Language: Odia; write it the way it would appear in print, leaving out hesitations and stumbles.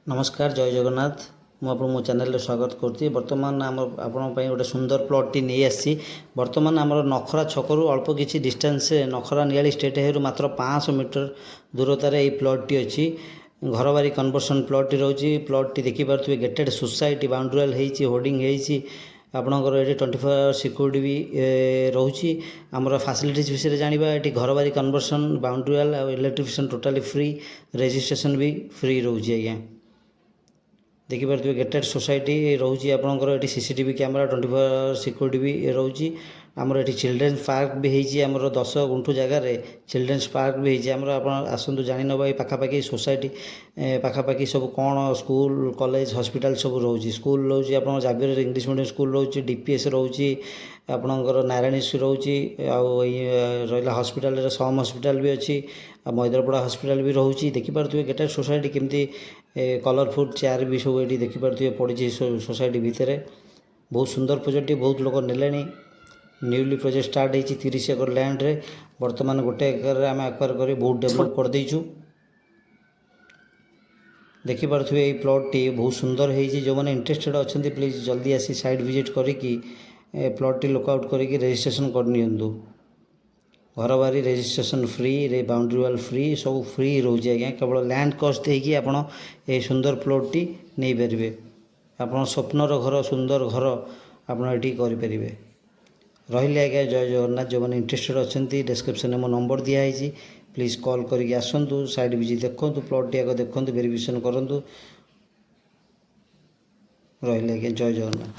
ନମସ୍କାର, ଜୟ ଜଗନ୍ନାଥ। ମୁଁ ଆପଣଙ୍କୁ ମୋ ଚ୍ୟାନେଲରେ ସ୍ୱାଗତ କରୁଛି। ବର୍ତ୍ତମାନ ଆମ ଆପଣଙ୍କ ପାଇଁ ଗୋଟେ ସୁନ୍ଦର ପ୍ଲଟ୍ଟି ନେଇ ଆସିଛି। ବର୍ତ୍ତମାନ ଆମର ନଖରା ଛକରୁ ଅଳ୍ପ କିଛି ଡିଷ୍ଟାନ୍ସରେ, ନଖରା ନିଆଳି ଷ୍ଟେଟ୍ ହାଇୱେରୁ ମାତ୍ର 500 ମିଟର ଦୂରତାରେ ଏଇ ପ୍ଲଟ୍ଟି ଅଛି। ଘରବାରି କନଭର୍ସନ୍ ପ୍ଲଟ୍ଟି ରହୁଛି। ପ୍ଲଟ୍ଟି ଦେଖିପାରୁଥିବେ, ଗେଟେଡ଼ ସୋସାଇଟି, ବାଉଣ୍ଡ୍ରି ୱାଲ୍ ହେଇଛି, ହୋର୍ଡ଼ିଂ ହେଇଛି। ଆପଣଙ୍କର ଏଠି 24 ଆୱାର ସିକ୍ୟୁରିଟି ବି ରହୁଛି। ଆମର ଫାସିଲିଟିଜ୍ ବିଷୟରେ ଜାଣିବା। ଏଠି ଘରବାରି କନଭର୍ସନ୍, ବାଉଣ୍ଡ୍ରି ୱାଲ୍ ଆଉ ଇଲେକ୍ଟ୍ରିଫିକେସନ୍ ଟୋଟାଲି ଫ୍ରି, ରେଜିଷ୍ଟ୍ରେସନ୍ ବି ଫ୍ରି ରହୁଛି ଆଜ୍ଞା। ଦେଖିପାରୁଥିବେ, ଗେଟେଡ଼ ସୋସାଇଟି ରହୁଛି ଆପଣଙ୍କର। ଏଠି CCTV camera, 24 hour security ବି ରହୁଛି। ଆମର ଏଠି ଚିଲଡ୍ରେନ୍ସ ପାର୍କ ବି ହେଇଛି। ଆମର 10 ଗୁଣ୍ଠୁ ଜାଗାରେ ଚିଲଡ୍ରେନ୍ସ ପାର୍କ ବି ହେଇଛି ଆମର। ଆପଣ ଆସନ୍ତୁ, ଜାଣିନେବା ଏଇ ପାଖାପାଖି ସୋସାଇଟି ପାଖାପାଖି ସବୁ କ'ଣ ସ୍କୁଲ, କଲେଜ, ହସ୍ପିଟାଲ ସବୁ ରହୁଛି। ସ୍କୁଲ ରହୁଛି ଆପଣଙ୍କ ଜାଭିୟର ଇଂଲିଶ ମିଡ଼ିୟମ୍ ସ୍କୁଲ ରହୁଛି, ଡିପିଏସ୍ ରହୁଛି, ଆପଣଙ୍କର ନାରାୟଣୀ ରହୁଛି। ଆଉ ଇଏ ରହିଲା ହସ୍ପିଟାଲରେ ସମ୍ ହସ୍ପିଟାଲ ବି ଅଛି ଆଉ ମଇଦରପଡ଼ା ହସ୍ପିଟାଲ ବି ରହୁଛି। ଦେଖିପାରୁଥିବେ, ଗେଟେଡ଼ ସୋସାଇଟି କେମିତି କଲରଫୁଲ୍ ଚେୟାର ବି ସବୁ ଏଠି ଦେଖିପାରୁଥିବେ ପଡ଼ିଛି ସୋସାଇଟି ଭିତରେ। ବହୁତ ସୁନ୍ଦର ପ୍ରୋଜେକ୍ଟଟି, ବହୁତ ଲୋକ ନେଲେଣି। ନ୍ୟୁଲି ପ୍ରୋଜେକ୍ଟ ଷ୍ଟାର୍ଟ ହେଇଛି 30 ଏକର ଲ୍ୟାଣ୍ଡରେ। ବର୍ତ୍ତମାନ 1 ଏକରରେ ଆମେ ଆକ୍ୱାର କରି ବହୁତ ଡେଭଲପ୍ କରିଦେଇଛୁ। ଦେଖିପାରୁଥିବେ, ଏଇ ପ୍ଲଟ୍ଟି ବହୁତ ସୁନ୍ଦର ହେଇଛି। ଯେଉଁମାନେ ଇଣ୍ଟରେଷ୍ଟେଡ଼ ଅଛନ୍ତି, ପ୍ଲିଜ୍ ଜଲ୍ଦି ଆସି ସାଇଟ୍ ଭିଜିଟ୍ କରିକି ଏ ପ୍ଲଟ୍ଟି ଲୁକ୍ ଆଉଟ୍ କରିକି ରେଜିଷ୍ଟ୍ରେସନ୍ କରିନିଅନ୍ତୁ। ଘରବାରି ରେଜିଷ୍ଟ୍ରେସନ୍ ଫ୍ରି ରେ, ବାଉଣ୍ଡ୍ରି ୱାଲ୍ ଫ୍ରି, ସବୁ ଫ୍ରି ରହୁଛି ଆଜ୍ଞା। କେବଳ ଲ୍ୟାଣ୍ଡ କଷ୍ଟ ଦେଇକି ଆପଣ ଏହି ସୁନ୍ଦର ପ୍ଲଟ୍ଟି ନେଇପାରିବେ। ଆପଣ ସ୍ୱପ୍ନର ଘର, ସୁନ୍ଦର ଘର ଆପଣ ଏଠି କରିପାରିବେ। ରହିଲି ଆଜ୍ଞା, ଜୟ ଜଗନ୍ନାଥ। ଯେଉଁମାନେ ଇଣ୍ଟରେଷ୍ଟେଡ଼ ଅଛନ୍ତି, ଡେସ୍କ୍ରିପ୍ସନ୍ରେ ମୋ ନମ୍ବର ଦିଆହେଇଛି। ପ୍ଲିଜ୍ କଲ୍ କରିକି ଆସନ୍ତୁ, ସାଇଟ୍ ଭିଜିଟ୍ ଦେଖନ୍ତୁ, ପ୍ଲଟ୍ଟି ଆଗ ଦେଖନ୍ତୁ, ଭେରିଫିକେସନ୍ କରନ୍ତୁ। ରହିଲି ଆଜ୍ଞା, ଜୟ ଜଗନ୍ନାଥ।